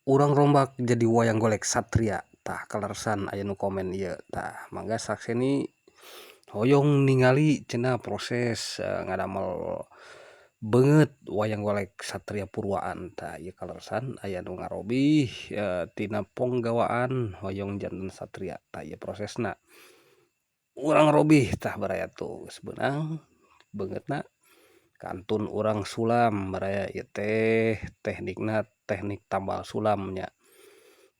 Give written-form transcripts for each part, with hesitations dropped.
Urang rombak jadi wayang golek satria. Tah, kaleresan aya nu komen ieu. Tah, mangga sakseni hoyong ningali cenah proses ngadamel beungeut wayang golek satria purwaan. Tah, ieu kaleresan aya nu ngarobih tina ponggawaan hoyong janten satria. Tah, ieu prosesna urang robih. Tah, baraya, tuh geus beunang beungeutna, kantun urang sulam, baraya. Ieu teh teknikna teknik tambal sulam nya.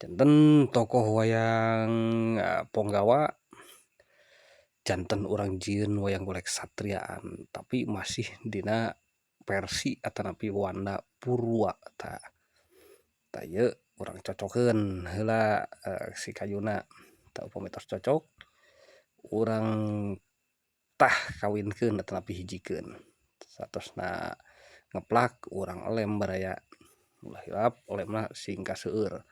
Janten tokoh wayang ponggawa, janten urang jieun wayang golek satriaan, tapi masih dina versi atanapi wanda purwa. Tah, tah, ieu urang cocokeun heula si kayuna. Tah, upami tos cocok, urang tah kawinkeun atanapi hijikeun. Satosna ngeplak, urang elem, baraya. Ulah hilap lemna sing kaseueur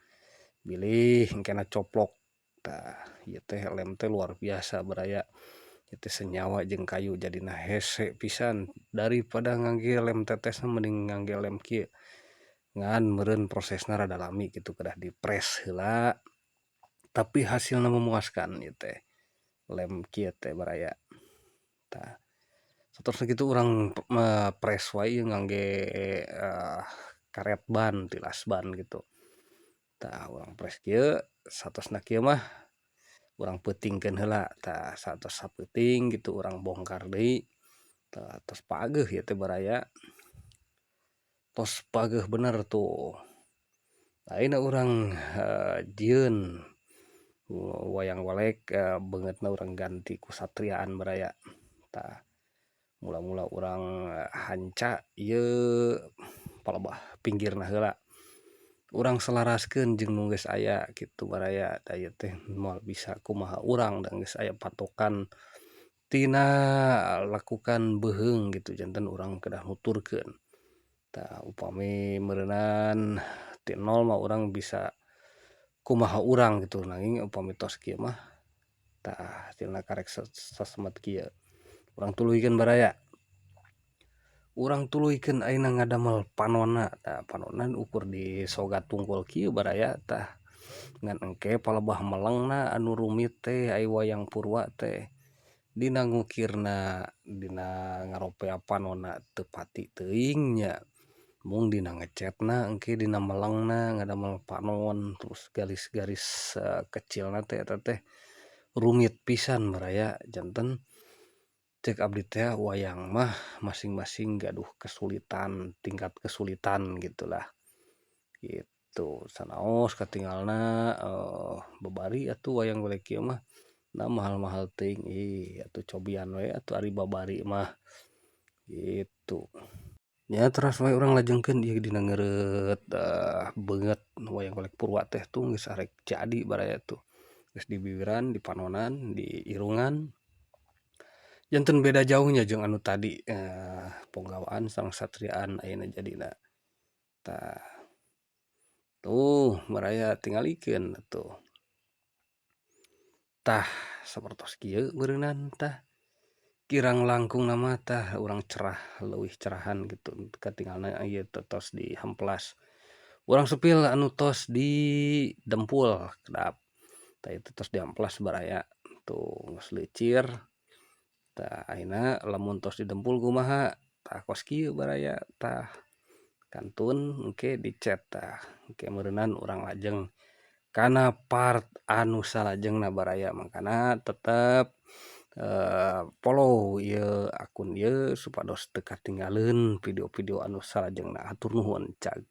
bilih engkena coplok. Tah, ieu teh lem teh luar biasa, baraya. Ieu teh senyawa jeung kayu, jadina hese pisan. Daripada ngangge lem tetes, mending ngangge lem kieu, ngan meureun prosesna rada lami kitu, kedah dipres heula, tapi hasilna memuaskan ieu teh lem kieu teh, baraya. Tah, saterusna kitu urang pres wae ieu ngangge karet ban, tilas ban gitu. Tah, urang pres kieu. Satosna kieu mah urang peutingkeun heula. Tah, saatos sapeuting gitu, urang bongkar deui. Tah, tos pageuh ieu teh, baraya, tos pageuh bener tuh. Ayeuna urang jieun wayang golek beungeutna urang ganti ku satriaan, baraya. Tah, mula-mula urang hanca ieu palebah pinggirna heula, urang selaraskeun jeung nu geus aya kitu, baraya. Da ieu teh moal bisa kumaha urang, da geus aya patokan tina lekukan beuheung gitu, janten urang kedah nuturkeun. Tah, upami meureunan ti nol mah urang bisa kumaha urang gitu, nanging upami tos kieu mah, tah, hasilna karek sasemet kieu. Urang tuluykeun, baraya, urang tuluykeun ayeuna ngadamel panonna. Tah, panonna ukur disogat tungkul kieu, baraya. Tah, ngan engke palebah melengna anu rumit teh. Ai wayang purwa teh dina ngukirna, dina ngaropea panonna teu pati teuing nya, mung dina ngecetna engke, dina melengna ngadamel panon, terus garis-garis kecilna teh eta teh rumit pisan, baraya. Janten cek abdi teh wayang mah masing-masing gaduh kesulitan, tingkat kesulitan gitulah gitu. Sanaos katingalna babari atuh wayang golek kieu mah, nah, mahal-mahal teuing. Ih, atuh cobian we atuh ari babari mah gitu nya. Teras we urang lajengkeun ieu dina ngeureut beungeut wayang golek purwa teh. Tuh, geus arek jadi, baraya. Tuh, geus di bibiran, di panonan, di irungan. Janten beda jauhnya jeung anu tadi ponggawaan sareng satriaan ayeuna jadina. Tah, tuh, baraya, tingalikeun atuh. Tah, sapertos kieu beureunan. Tah, kirang langkungna mah. Tah, urang cerah, leuwih cerahan gitu katingalna. Ieu teh tos dihemplas, urang sepil anu tos didempul kedap. Tah, itu tos diamplas, baraya. Tuh, geus leucir. Tah, ayeuna lamun tos didempul kumaha? Tah, kos kieu, baraya. Tah, kantun engke dicet. Tah, engke meureunan urang lajeng kana part anu salajengna, baraya. Mangkana tetep follow ieu akun ieu supados teu katinggaleun video-video anu salajengna. Hatur nuhun, cag.